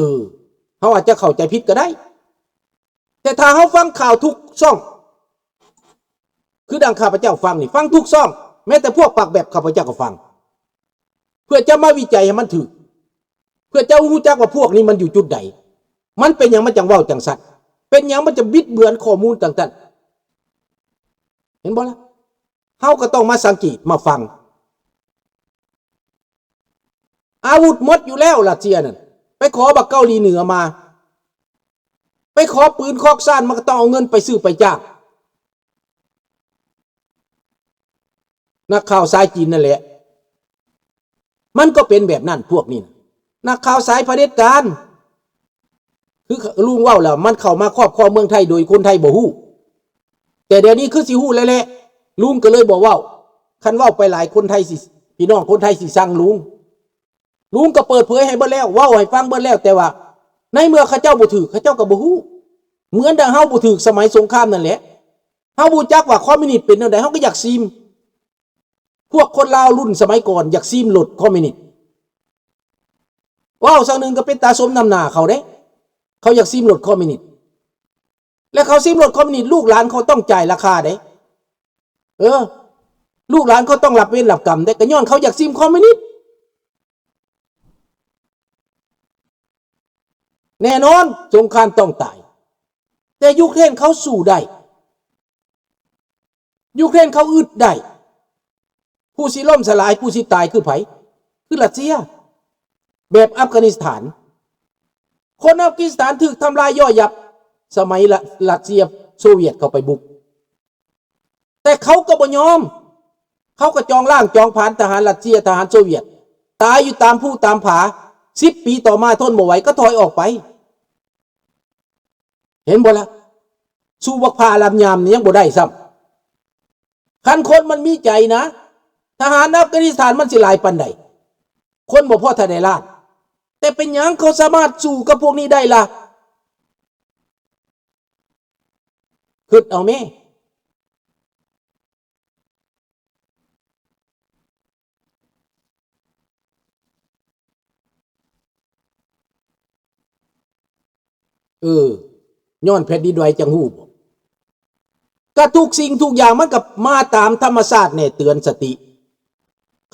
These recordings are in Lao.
ເອີ ເຮົາອາດຈະເຂົ້າໃຈຜິດກໍໄດ້ ແຕ່ຖ້າເຮົາຟັງຂ່າວທຸກຊ່ອງ ຄືດັ່ງຂ້າພະເຈົ້າຟັງນີ້ ຟັງທຸກຊ່ອງ ແມ້ແຕ່ພວກປາກແບບຂ້າພະເຈົ້າກໍຟັງ ເພື່ອຈະມາວິໄຈໃຫ້ມັນຖືກ ເພື່ອຈະຮູ້ຈັກວ່າພວກນີ້ມັນຢູ່ຈຸດໃດ ມັນເປັນຫຍັງມັນຈັ່ງເວົ້າຈັ່ງຊັ້ນ ເປັນຫຍັງມັນຈະບິດເບືອນຂໍ້ມູນຕ່າງໆ ເຫັນບໍ່ລະ? ເຮົາກໍຕ້ອງມາສັງເກດມາຟັງ. ອາວຸດໝົດຢູ່ແລ້ວ ຣັດເຊຍນັ້ນ ໄປຂໍບັກເກົາຫຼີເໜືອມາ ໄປຂໍປືນຄອກຊານ ມັນກໍຕ້ອງເອົາເງິນໄປຊື້ໄປຈ້າງ. ນັກຂ່າວສາຍຈີນນັ້ນແຫຼະ ມັນກໍເປັນແບບນັ້ນ ພວກນີ້ນະ ນັກຂ່າວສາຍຜະເດັດການ. ຄືລຸງເວົ້າແລ້ວ ມັນເຂົ້າມາຄອບຄອງເມືອງໄທໂດຍຄົນໄທບໍ່ຮູ້ ແຕ່ດຽວນີ້ຄືຊິຮູ້ແລ້ວແຫຼະ ລຸງກໍເລີຍບໍ່ເວົ້າ. ຄັນເວົ້າໄປຫຼາຍ ຄົນໄທຊິ ພີ່ນ້ອງຄົນໄທຊິຊັງລຸງ. ລຸງກໍເປີດເຜີຍໃຫ້ເບິດແລ້ວ ເວົ້າໃຫ້ຟັງເບິດແລ້ວ ແຕ່ວ່າໃນເມື່ອເຂົາເຈົ້າບໍ່ຖືກ ເຂົາເຈົ້າກໍບໍ່ຮູ້ ເໝືອນດັ່ງເຮົາບໍ່ຖືກສະໄໝສົງຄາມນັ້ນແຫຼະ. ເຮົາຮູ້ຈັກວ່າຄອມມິວນິດເປັນແນວໃດ ເຮົາກໍຢາກຊີມ. ພວກຄົນລາວລຸ້ນສະໄໝກ່ອນຢາກຊີມລົດຄອມມິວນິດ ເວົ້າສັກໜຶ່ງກໍເປັນຕາສົມນ້ຳໜ້າເຂົາເດ້ ເຂົາຢາກຊີມລົດຄອມມິວນິດ ແລະເຂົາຊີມລົດຄອມມິວນິດ ລູກຫຼານເຂົາຕ້ອງຈ່າຍລາຄາເດ້. ເອີ ລູກຫຼານເຂົາຕ້ອງຮັບເວນຮັບກຳເດ້ ກໍຍ້ອນເຂົາຢາກຊີມຄອມມິວນິດ. ແນ່ນອນສົງຄາມຕ້ອງຕາຍ ແຕ່ຢູເຄຣນເຂົາສູ້ໄດ້ ຢູເຄຣນເຂົາອຶດໄດ້. ຜູ້ຊິລົ້ມສະຫຼາຍ ຜູ້ຊິຕາຍຄືໃຜ? ຄືຣັດເຊຍ ແບບອັຟການິສຖານ. ຄົນອັຟການິສຖານຖືກທຳລາຍຢ່ອຍຍັບ ສະໄໝຣັະ ຣັດເຊຍ ໂຊວຽດເຂົ້າໄປບຸກ ແຕ່ເຂົາກໍບໍ່ຍອມ ເຂົາກໍຈອງລ້າງຈອງຜານທະຫານຣັດເຊຍ ທະຫານໂຊວຽດ ຕາຍຢູ່ຕາມພູຕາມຜາ. ສິບປີຕໍ່ມາທົນບໍ່ໄຫວກໍຖອຍອອກໄປ. ເຫັນບໍ່ລະ? ສູ້ບັກພ້າລຳຍາມນີ້ຍັງບໍ່ໄດ້ຊ້ຳ. ຄັນຄົນມັນມີໃຈນະ ທະຫານອັຟການິສຖານມັນຊິຫຼາຍປານໃດ? ຄົນບໍ່ພໍເທົ່າໃດລ້ານ. ແຕ່ເປັນຫຍັງເຂົາສາມາດສູ້ກັບພວກນີ້ໄດ້ລະ? ຄິດເອົາແມ້. ເອີ ຍ້ອນແຜ່ນດິນໄຫວຈັ່ງຮູ້ບໍ? ກະທຸກສິ່ງທຸກຢ່າງມັນກໍມາຕາມທຳມະຊາດແນ່ ເຕືອນສະຕິ.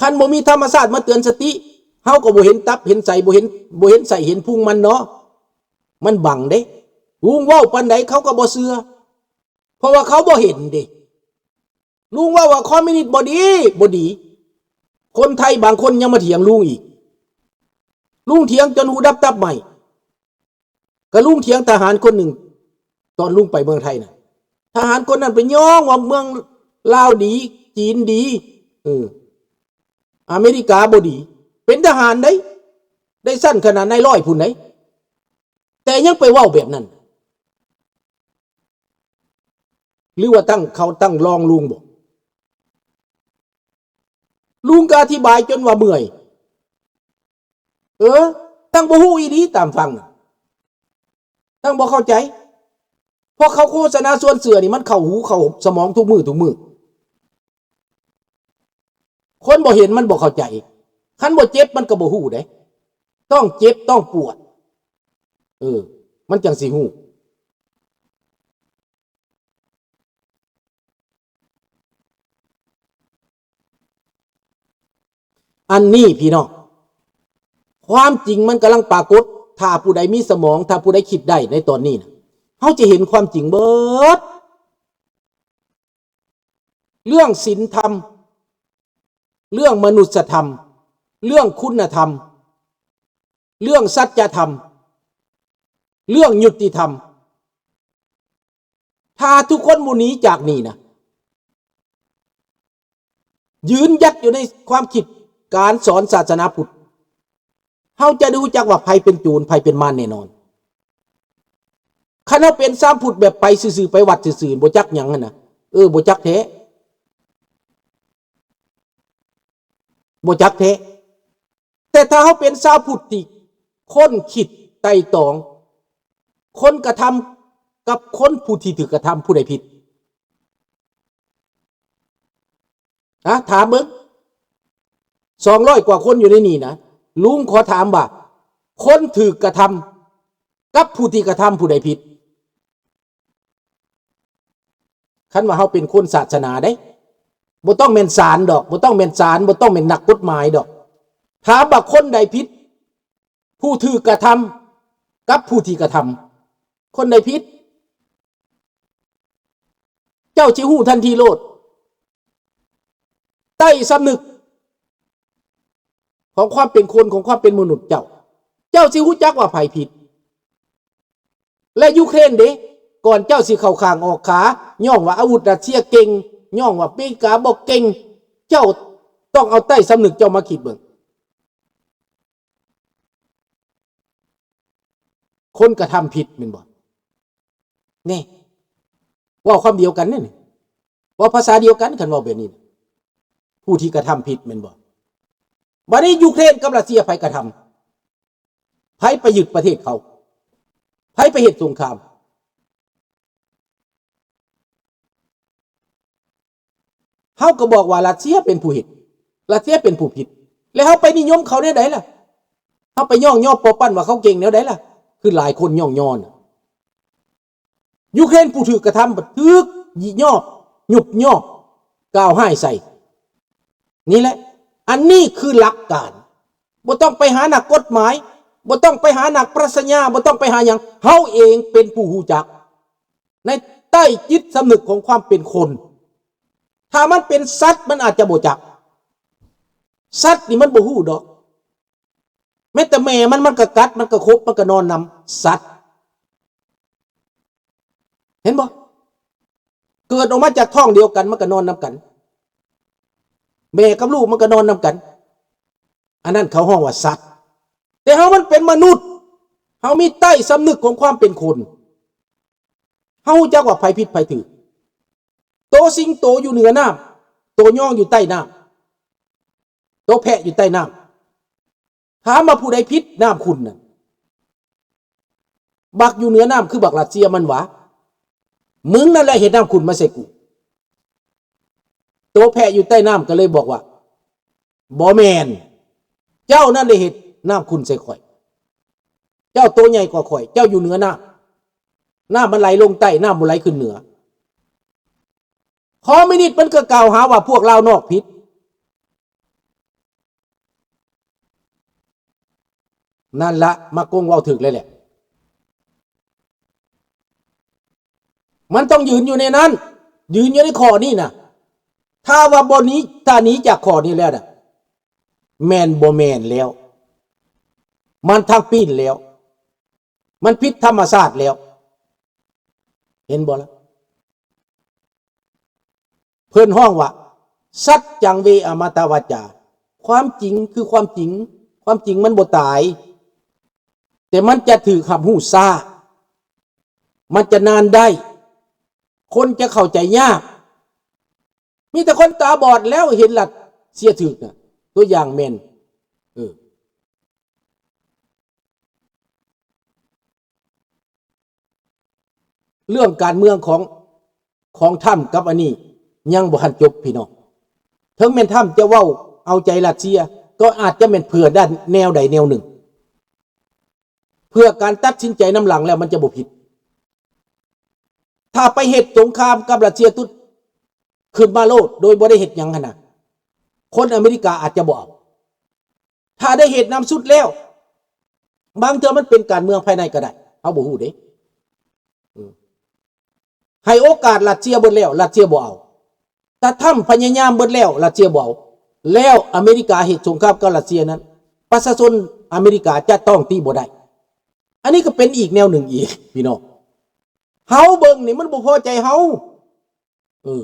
ຄັນບໍ່ມີທຳມະຊາດມາເຕືອນສະຕິ ເຮົາກໍບໍ່ເຫັນຕັບເຫັນໄຕ ບໍ່ເຫັນ ບໍ່ເຫັນໄສ້ເຫັນພຸງມັນເນາະ. ມັນບັງເດ້. ລຸງເວົ້າປານໃດເຂົາກໍບໍ່ເຊື່ອ ເພາະວ່າເຂົາບໍ່ເຫັນເດ້. ລຸງເວົ້າວ່າຄອມມິວນິດບໍ່ດີ ບໍ່ດີ. ຄົນໄທບາງຄົນຍັງມາຖຽງລຸງອີກ. ລຸງຖຽງຈົນຫູດັບຕັບໄໝ້. ກະລຸງຖຽງທະຫານຄົນໜຶ່ງ ຕອນລຸງໄປເມືອງໄທນະ. ທະຫານຄົນນັ້ນໄປຍ້ອງວ່າເມືອງລາວດີ ຈີນດີ ເອີ ອາເມລິກາບໍ່ດີ. ເປັນທະຫານເດ້ ໄດ້ຊັ້ນຂະໜາດນາຍຮ້ອຍພຸ້ນເດ້. ແຕ່ຍັງໄປເວົ້າແບບນັ້ນ ຫຼືວ່າຕັ້ງ ເຂົາຕັ້ງລອງລຸງບໍ? ລຸງກໍອະທິບາຍຈົນວ່າເມື່ອຍ. ເອີ ຕັ້ງບໍ່ຮູ້ອີ່ຫຼີຕາມຟັງ ຕັ້ງບໍ່ເຂົ້າໃຈ. ເພາະເຂົາໂຄສະນາຊວນເຊື່ອນີ້ ມັນເຂົ້າຫູເຂົ້າສະໝອງທຸກມື້ ທຸກມື້. ຄົນບໍ່ເຫັນມັນບໍ່ເຂົ້າໃຈ. ຄັນບໍ່ເຈັບມັນກໍບໍ່ຮູ້ເດ້. ຕ້ອງເຈັບຕ້ອງປວດ ເອີ ມັນຈັ່ງຊິຮູ້. ອັນນີ້ພີ່ນ້ອງ ຄວາມຈິງມັນກຳລັງປາກົດ. ຖ້າຜູ້ໃດມີສະໝອງ ຖ້າຜູ້ໃດຄິດໄດ້ໃນຕອນນີ້ນະ ເຮົາຈະເຫັນຄວາມຈິງເບິດ. ເລື່ອງສິນທຳ, ເລື່ອງມະນຸດສະທຳ, ເລື່ອງຄຸນນະທຳ, ເລື່ອງສັດຈະທຳ, ເລື່ອງຍຸຕິທຳ. ຖ້າທຸກຄົນບໍ່ໜີຈາກນີ້ນະ, ຢືນຢັດຢູ່ໃນຄວາມຄິດການສອນສາສະໜາພຸດ, ເຮົາຈະໄດ້ຮູ້ຈັກວ່າໃຜເປັນໂຈນ, ໃຜເປັນມານແນ່ນອນ. ຄັນເຮົາເປັນຊາວພຸດແບບໄປຊື່ໆ, ໄປວັດຊື່ໆ, ບໍ່ຈັກຫຍັງຫັ້ນນະ, ເອີ, ບໍ່ຈັກແທ້, ບໍ່ຈັກແທ້. ແຕ່ຖ້າເຮົາເປັນຊາວພຸດທີ່ຄົ້ນຄິດໄຕ່ຕອງ, ຄົນກະທຳກັບຄົນຜູ້ທີ່ຖືກກະທຳ, ຜູ້ໃດຜິດ? ນະ, ຖາມເບິ່ງ ສອງຮ້ອຍກວ່າຄົນຢູ່ໃນນີ້ນະ, ລຸງຂໍຖາມວ່າ ຄົນຖືກກະທຳ ກັບຜູ້ທີ່ກະທຳຜູ້ໃດຜິດ. ຄັນວ່າເຮົາເປັນຄົນສາສະໜາເດ້ ບໍ່ຕ້ອງແມ່ນສານດອກ ບໍ່ຕ້ອງແມ່ນສານ ບໍ່ຕ້ອງແມ່ນນັກກົດໝາຍດອກ. ຖາມວ່າຄົນໃດຜິດ? ຜູ້ຖືກກະທຳກັບຜູ້ທີ່ກະທຳ ຄົນໃດຜິດ? ເຈົ້າຊິຮູ້ທັນທີໂລດ ໃຕ້ສຳນຶກຂອງຄວາມເປັນຄົນ ຂອງຄວາມເປັນມະນຸດເຈົ້າ ເຈົ້າຊິຮູ້ຈັກວ່າໃຜຜິດ. ແລະ ຢູເຄຣນເດ ກ່ອນເຈົ້າຊິເຂົ້າຂ້າງອອກຂາ ຍ້ອງວ່າອາວຸດຣັດເຊຍເກັ່ງ ຍ້ອງວ່າເມລິກາບໍ່ເກັ່ງ ເຈົ້າຕ້ອງເອົາໃຕ້ສຳນຶກເຈົ້າມາຄິດເບິ່ງ. ຄົນກະທຳຜິດແມ່ນບໍ່? ແນ່ ເວົ້າຄຳດຽວກັນເດ້ນີ້ ເວົ້າພາສາດຽວກັນ ຄັນເວົ້າແບບນີ້ ຜູ້ທີ່ກະທຳຜິດແມ່ນບໍ່? ບັດນີ້ຢູເຄຣນກັບຣັດເຊຍ ໃຜກະທຳ? ໃຜໄປຍຶດປະເທດເຂົາ? ໃຜໄປເຮັດສົງຄາມ? ເຮົາກໍບອກວ່າຣັດເຊຍເປັນຜູ້ເຮັດ ຣັດເຊຍເປັນຜູ້ຜິດ ແລ້ວເຮົາໄປນິຍົມເຂົາແນວໃດລະ? ເຮົາໄປຍ້ອງຍໍປົວປັ້ນວ່າເຂົາເກັ່ງແນວໃດລະ? ຄືຫຼາຍຄົນຍ້ອງຍໍນະ ຢູເຄຣນຜູ້ຖືກກະທຳ ຖືກຍິຍອບ ຍຸບຍອບ ກ່າວຮ້າຍໃສ່ ນີ້ແຫຼະ ອັນນີ້ຄືຫຼັກການ. ບໍ່ຕ້ອງໄປຫານັກກົດໝາຍ ບໍ່ຕ້ອງໄປຫານັກປະຊະຍາ ບໍ່ຕ້ອງໄປຫາຫຍັງ ເຮົາເອງເປັນຜູ້ຮູ້ຈັກ ໃນໃຕ້ຈິດສຳນຶກຂອງຄວາມເປັນຄົນ. ຖ້າມັນເປັນສັດ ມັນອາດຈະບໍ່ຈັກ ສັດນີ້ມັນບໍ່ຮູ້ດອກ ແມ້ແຕ່ແມ່ມັນ ມັນກໍກັດ ມັນກໍຄົບ ມັນກໍນອນນຳສັດ ເຫັນບໍ່? ເກີດອອກມາຈາກທ້ອງດຽວກັນ ມັນກໍນອນນຳກັນ ແມ່ກັບລູກມັນກໍນອນນຳກັນ ອັນນັ້ນເຂົາຮ້ອງວ່າສັດ. ແຕ່ເຮົາມັນເປັນມະນຸດ ເຮົາມີໃຕ້ສຳນຶກຂອງຄວາມເປັນຄົນ ເຮົາຮູ້ຈັກວ່າໃຜຜິດໃຜຖືກ. ໂຕສິງໂຕຢູ່ເໜືອນ້ຳ ໂຕຍອງຢູ່ໃຕ້ນ້ຳ ໂຕແພະຢູ່ໃຕ້ນ້ຳ ຖາມວ່າຜູ້ໃດຜິດ? ນ້ຳຂຸ່ນນັ້ນ ບັກຢູ່ເໜືອນ້ຳຄືບັກຣັດເຊຍມັນວ່າ ມຶງນັ້ນແຫຼະເຮັດນ້ຳຂຸ່ນມາໃສ່ກູ. ໂຕແພະຢູ່ໃຕ້ນ້ຳກໍເລີຍບອກວ່າ ບໍ່ແມ່ນ ເຈົ້ານັ້ນໄດ້ເຮັດນ້ຳຂຸ່ນໃສ່ຂ້ອຍ ເຈົ້າໂຕໃຫຍ່ກວ່າຂ້ອຍ ເຈົ້າຢູ່ເໜືອນ້ຳ ນ້ຳມັນໄຫຼລົງໃຕ້ ນ້ຳບໍ່ໄຫຼຂຶ້ນເໜືອ. ຄອມມິວນິດມັນກໍກ່າວຫາວ່າພວກລາວນອກຜິດ. ນັ້ນລະ ມາກົງເວົ້າຖືກເລີຍແຫຼະ ມັນຕ້ອງຢືນຢູ່ໃນນັ້ນ ຢືນຢູ່ໃນຂໍ້ນີ້ນະ. ຖ້າວ່າບໍ່ໜີ ຖ້າໜີຈາກຂໍ້ນີ້ແລ້ວນະ ແມ່ນບໍ່ແມ່ນແລ້ວ ມັນທາງປີ້ນແລ້ວ ມັນຜິດທຳມະຊາດແລ້ວ ເຫັນບໍ່ລະ? ເພິ່ນຮ້ອງວ່າ ສັດຈັງເວອະມະຕະວາຈາ ຄວາມຈິງຄືຄວາມຈິງ ຄວາມຈິງມັນບໍ່ຕາຍ ແຕ່ມັນຈະຖືກຮັບຮູ້ຊ້າ ມັນຈະນານໄດ້ ຄົນຈະເຂົ້າໃຈຍາກ. ມີແຕ່ຄົນຕາບອດແລ້ວເຫັນລັດເຊຍຖືກນະ ຕົວຢ່າງແມ່ນ ເອີ ເລື່ອງການເມືອງຂອງ ຂອງທຳກັບອັນນີ້ຍັງບໍ່ທັນຈົບພີ່ນ້ອງ. ເຖິງແມ່ນທຳຈະເວົ້າເອົາໃຈຣັດເຊຍ ກໍອາດຈະແມ່ນເພື່ອດ້ານແນວໃດແນວໜຶ່ງ ເພື່ອການຕັດສິນໃຈນຳຫຼັງແລ້ວມັນຈະບໍ່ຜິດ. ຖ້າໄປເຮັດສົງຄາມກັບຣັດເຊຍຕຸດຂຶ້ນມາໂລດ ໂດຍບໍ່ໄດ້ເຮັດຫຍັງຫັ້ນນະ ຄົນອາເມລິກາອາດຈະບໍ່ເອົາ. ຖ້າໄດ້ເຮັດນຳສຸດແລ້ວ ບາງເທື່ອມັນເປັນການເມືອງພາຍໃນກໍໄດ້ ເຮົາບໍ່ຮູ້ເດ້. ເອີ ໃຫ້ໂອກາດຣັດເຊຍເບິດແລ້ວ ຣັດເຊຍບໍ່ເອົາ. ຖ້າທຳພະຍາຍາມເບິດແລ້ວ ຣັດເຊຍບໍ່ເອົາ. ແລ້ວອາເມລິກາເຮັດສົງຄາມກັບຣັດເຊຍນັ້ນ ປະຊາຊົນອາເມລິກາຈະຕ້ອງຕິບໍ່ໄດ້. ອັນນີ້ກໍເປັນອີກແນວໜຶ່ງອີກ ພີ່ນ້ອງ. ເຮົາເບິ່ງນີ້ມັນບໍ່ພໍໃຈເຮົາ. ເອີ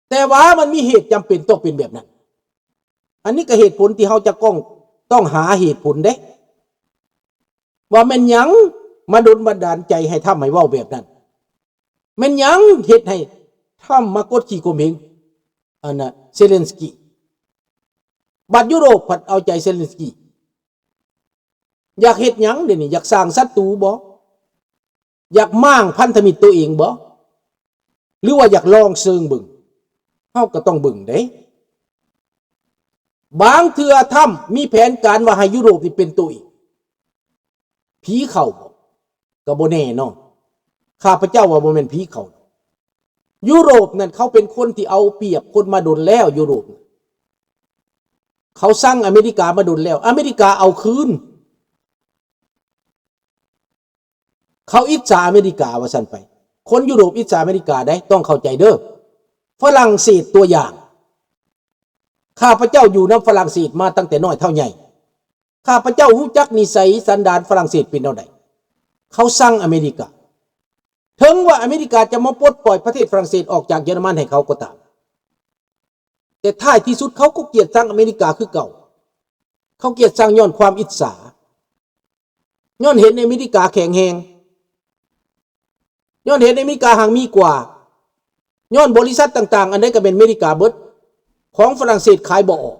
ແຕ່ວ່າມັນມີເຫດຈຳເປັນຕ້ອງເປັນແບບນັ້ນ. ອັນນີ້ກໍເຫດຜົນທີ່ເຮົາຈະຕ້ອງ ຕ້ອງຫາເຫດຜົນເດ້ ວ່າແມ່ນຫຍັງມາດົນບັນດານໃຈໃຫ້ທຳໃຫ້ເວົ້າແບບນັ້ນ? ແມ່ນຫຍັງເຮັດໃຫ້ທຳມາກົດຂີ່ຂົ່ມເຫງ ອັນນ່າ ເຊເລັນສກີ? ບັດຢູໂຣບພັດເອົາໃຈເຊເລັນສກີ. ຢາກເຮັດຫຍັງດຽວນີ້? ຢາກສ້າງສັດຕູບໍ? ຢາກມ້າງພັນທະມິດໂຕເອງບໍ? ຫຼືວ່າຢາກລອງເຊີງເບິ່ງ? ເຮົາກໍຕ້ອງເບິ່ງເດ້. ບາງເທື່ອທຳມີແຜນການວ່າໃຫ້ຢູໂຣບນີ້ເປັນໂຕເອງ. ຜີເຂົ້າບໍ? ກໍບໍ່ແນ່ເນາະ. ຂ້າພະເຈົ້າວ່າບໍ່ແມ່ນຜີເຂົາ. ຢູໂຣບນັ້ນເຂົາເປັນຄົນທີ່ເອົາປຽບຄົນມາດົນແລ້ວ. ຢູໂຣບ ເຂົາຊັງອາເມລິກາມາດົນແລ້ວ. ອາເມລິກາເອົາຄືນ. ເຂົາອິດສາອາເມລິກາວ່າຊັ້ນໄປ. ຄົນຢູໂຣບອິດສາອາເມລິກາໄດ໋, ຕ້ອງເຂົ້າໃຈເດີ້. ຝຣັ່ງເສດຕົວຢ່າງ. ຂ້າພະເຈົ້າຢູ່ນຳຝຣັ່ງເສດມາຕັ້ງແຕ່ນ້ອຍເທົ່າໃຫຍ່. ຂ້າພະເຈົ້າຮູ້ຈັກນິໄສສັນດານຝຣັ່ງເສດເປັນແນວໃດ. ເຂົາຊັງອາເມລິກາ. ເຖິງວ່າອາເມລິກາຈະມາປົດປ່ອຍປະເທດຝຣັ່ງເສດອອກຈາກເຢຍລະມັນໃຫ້ເຂົາກໍຕາມ, ແຕ່ທ້າຍທີ່ສຸດເຂົາກໍກຽດຊັງອາເມລິກາຄືເກົ່າ. ເຂົາກຽດຊັງຍ້ອນຄວາມອິດສາ, ຍ້ອນເຫັນອາເມລິກາແຂງແຮງ, ຍ້ອນເຫັນອາເມລິກາຮັ່ງມີກວ່າ, ຍ້ອນບໍລິສັດຕ່າງໆ ອັນໃດກໍແມ່ນອາເມລິກາເບິດ, ຂອງຝຣັ່ງເສດຂາຍບໍ່ອອກ,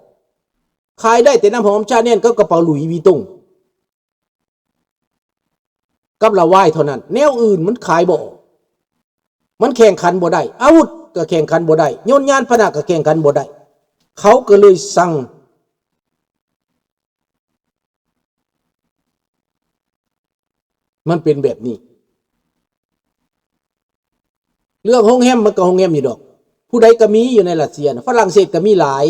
ຂາຍໄດ້ແຕ່ນ້ຳຫອມ Chanel ກັບກະເປົາ Louis Vuitton ກັບລະວາຍເທົ່ານັ້ນ, ແນວອື່ນມັນຂາຍບໍ່ອອກ, ມັນແຂ່ງຂັນບໍ່ໄດ້, ອາວຸດກໍແຂ່ງຂັນບໍ່ໄດ້, ຍົນຍານພາຫະນະກໍແຂ່ງຂັນບໍ່ໄດ້, ເຂົາກໍເລີຍສັ່ງ. ມັນເປັນແບບນີ້. ເລື່ອງໂຮງແຮມມັນກໍໂຮງແຮມຢູ່ດອກ, ຜູ້ໃດກໍມີຢູ່ໃນຣັດເຊຍນະ, ຝຣັ່ງເສດກໍມີຫຼາຍ.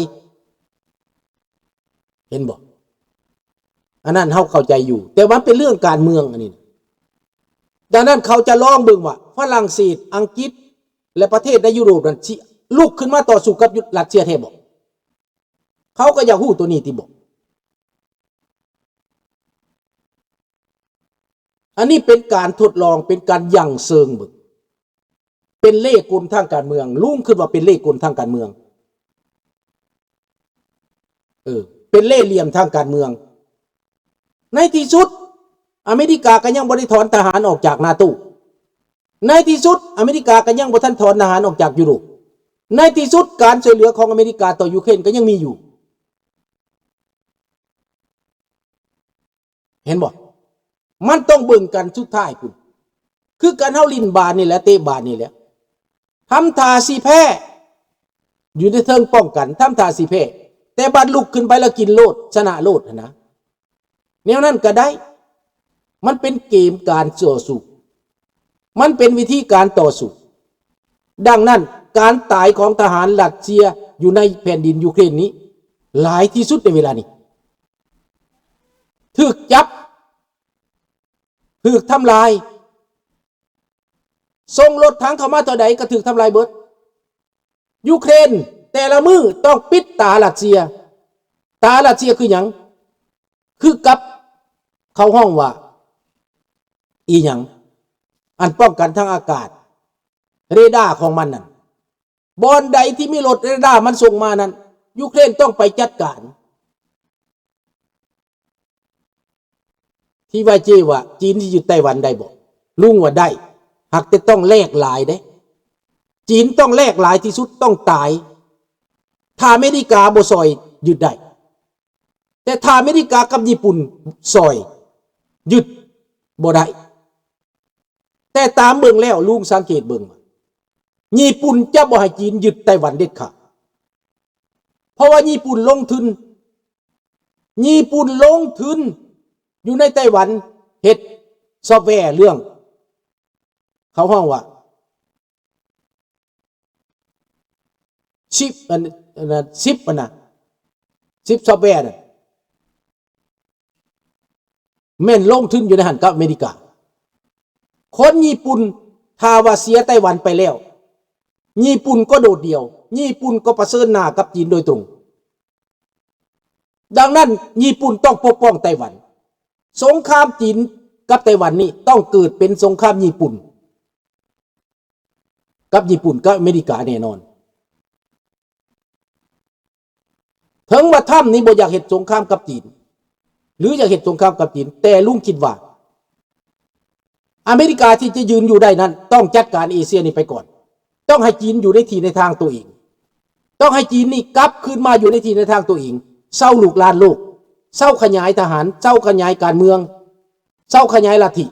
ເຫັນບໍ່? ອັນນັ້ນເຮົາເຂົ້າໃຈຢູ່, ແຕ່ວ່າມັນເປັນເລື່ອງການເມືອງອັນນີ້. ດັ່ງນັ້ນເຂົາຈະລອງເບິ່ງວ່າຝຣັ່ງເສດ, ອັງກິດ ແລະ ປະເທດໃນຢູໂຣບນັ້ນ ຊິລຸກຂຶ້ນມາຕໍ່ສູ້ກັບ ຣັດເຊຍແທ້ບໍ່? ເຂົາກໍຢາກຮູ້ຕົວນີ້ຕິບໍ່? ອັນນີ້ເປັນການທົດລອງ, ເປັນການຢັ້ງເຊີງເບິ່ງ. ເປັນເລ່ກົນທາງການເມືອງ, ລຸງຄິດວ່າເປັນເລ່ກົນທາງການເມືອງ. ເອີ, ເປັນເລ່ຫຼ່ຽມທາງການເມືອງ. ໃນທີ່ສຸດ ອາເມລິກາກໍຍັງບໍ່ໄດ້ຖອນທະຫານອອກຈາກນາໂຕ. ໃນທີ່ສຸດ ອາເມລິກາກໍຍັງບໍ່ທັນຖອນທະຫານອອກຈາກຢູໂຣບ. ໃນທີ່ສຸດ ການຊ່ວຍເຫຼືອຂອງອາເມລິກາຕໍ່ຢູເຄຣນກໍຍັງມີຢູ່. ເຫັນບໍ່? ມັນຕ້ອງເບິ່ງກັນສຸດທ້າຍພຸ້ນ. ຄືກັນເຮົາຫຼິ້ນບານນີ້ແຫຼະ, ເຕະບານນີ້ແຫຼະ. ທຳທ່າຊິແພ້, ຢູ່ໃນເທິງປ້ອງກັນ, ທຳທ່າຊິແພ້, ແຕ່ບາດລຸກຂຶ້ນໄປແລ້ວກິນໂລດ, ຊະນະໂລດຫັ້ນນະ. ແນວນັ້ນກໍໄດ້. ມັນເປັນເກມການຕໍ່ສູ້. ມັນເປັນວິທີການຕໍ່ສູ້. ດັ່ງນັ້ນ, ການຕາຍຂອງທະຫານຣັດເຊຍຢູ່ໃນແຜ່ນດິນຢູເຄຣນນີ້ ຫຼາຍທີ່ສຸດໃນເວລານີ້. ຖືກຈັບ, ຖືກທຳລາຍ. ສົ່ງລົດຖັງເຂົ້າມາເທົ່າໃດກໍຖືກທຳລາຍເບິດ. ຢູເຄຣນແຕ່ລະມື້ຕ້ອງປິດຕາຣັດເຊຍ. ຕາຣັດເຊຍຄືຫຍັງ? ຄືກັບ ເຂົາຮ້ອງວ່າອີຫຍັງ? ອັນປ້ອງກັນທາງອາກາດ, ເຣດ້າຂອງມັນນັ້ນ. ບ່ອນໃດທີ່ມີລົດເຣດ້າມັນສົ່ງມານັ້ນ, ຢູເຄຣນຕ້ອງໄປຈັດການ. ທີ່ວ່າເຈວ່າ ຈີນຊິຍຶດໄຕ້ຫວັນໄດ້ບໍ່? ລຸງວ່າໄດ້, ຫາກແຕ່ຕ້ອງແລກຫຼາຍເດ້. ຈີນຕ້ອງແລກຫຼາຍທີ່ສຸດ, ຕ້ອງຕາຍ. ຖ້າອາເມລິກາບໍ່ຊ່ອຍ, ຍຶດໄດ້. ແຕ່ຖ້າອາເມລິກາກັບຍີ່ປຸ່ນຊ່ອຍ, ຍຶດບໍ່ໄດ້. ແຕ່ຕາມເບິ່ງແລ້ວ, ລຸງສັງເກດເບິ່ງວ່າ ຍີ່ປຸ່ນຈະບໍ່ໃຫ້ຈີນຍຶດໄຕ້ຫວັນເດັດຂາດ. ເພາະວ່າຍີ່ປຸ່ນລົງທຶນ, ຍີ່ປຸ່ນລົງທຶນຢູ່ໃນໄຕ້ຫວັນ, ເຮັດຊອບແວເລື່ອງ ເຂົາຮ້ອງວ່າ ຊິບ ອັນ ອັນນັ້ນ ຊິບ ອັນນະ ຊິບ ຊອບແວນະ ແມ່ນລົງທຶນຢູ່ໃນຫັ້ນກັບອາເມລິກາ. ຄົນຍີ່ປຸ່ນ ຖ້າວ່າເສຍໄຕ້ຫວັນໄປແລ້ວ, ຍີ່ປຸ່ນກໍໂດດດ່ຽວ, ຍີ່ປຸ່ນກໍປະເຊີນໜ້າກັບຈີນໂດຍຕົງ. ດັ່ງນັ້ນ, ຍີ່ປຸ່ນຕ້ອງປົກປ້ອງໄຕ້ຫວັນ. ສົງຄາມຈີນກັບໄຕ້ຫວັນນີ້ ຕ້ອງເກີດເປັນສົງຄາມຍີ່ປຸ່ນ ກັບຍີ່ປຸ່ນກັບອາເມລິກາແນ່ນອນ. ເຖິງວ່າທຣຳນີ້ບໍ່ຢາກເຮັດສົງຄາມກັບຈີນ ຫຼື ຢາກເຮັດສົງຄາມກັບຈີນ, ແຕ່ລຸງຄິດວ່າ ອາເມລິກາທີ່ຈະຢືນຢູ່ໄດ້ນັ້ນ ຕ້ອງຈັດການເອເຊຍນີ້ໄປກ່ອນ. ຕ້ອງໃຫ້ຈີນຢູ່ໃນທີ່ໃນທາງຕົວເອງ. ຕ້ອງໃຫ້ຈີນນີ້ກັບຄືນມາຢູ່ໃນທີ່ໃນທາງຕົວເອງ. ເຊົາລຸກລານໂລກ. ເຊົາຂະຫຍາຍທະຫານ. ເຊົາຂະຫຍາຍການເມືອງ. ເຊົາຂະຫຍາຍລັດທິ.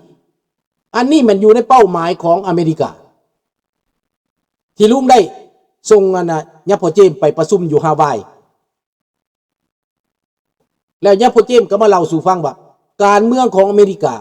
ອັນນີ້ແມ່ນຢູ່ໃນເປົ້າໝາຍຂອງອາເມລິກາ ທີ່ລຸງໄດ້ສົ່ງ ອັນນະ ຍາພໍ່ເຈມໄປປະຊຸມຢູ່ຮາວາຍ. ແລ້ວຍາພໍ່ເຈມກໍມາເລົ່າສູ່ຟັງວ່າ ການເມືອງຂອງອາເມລິກາ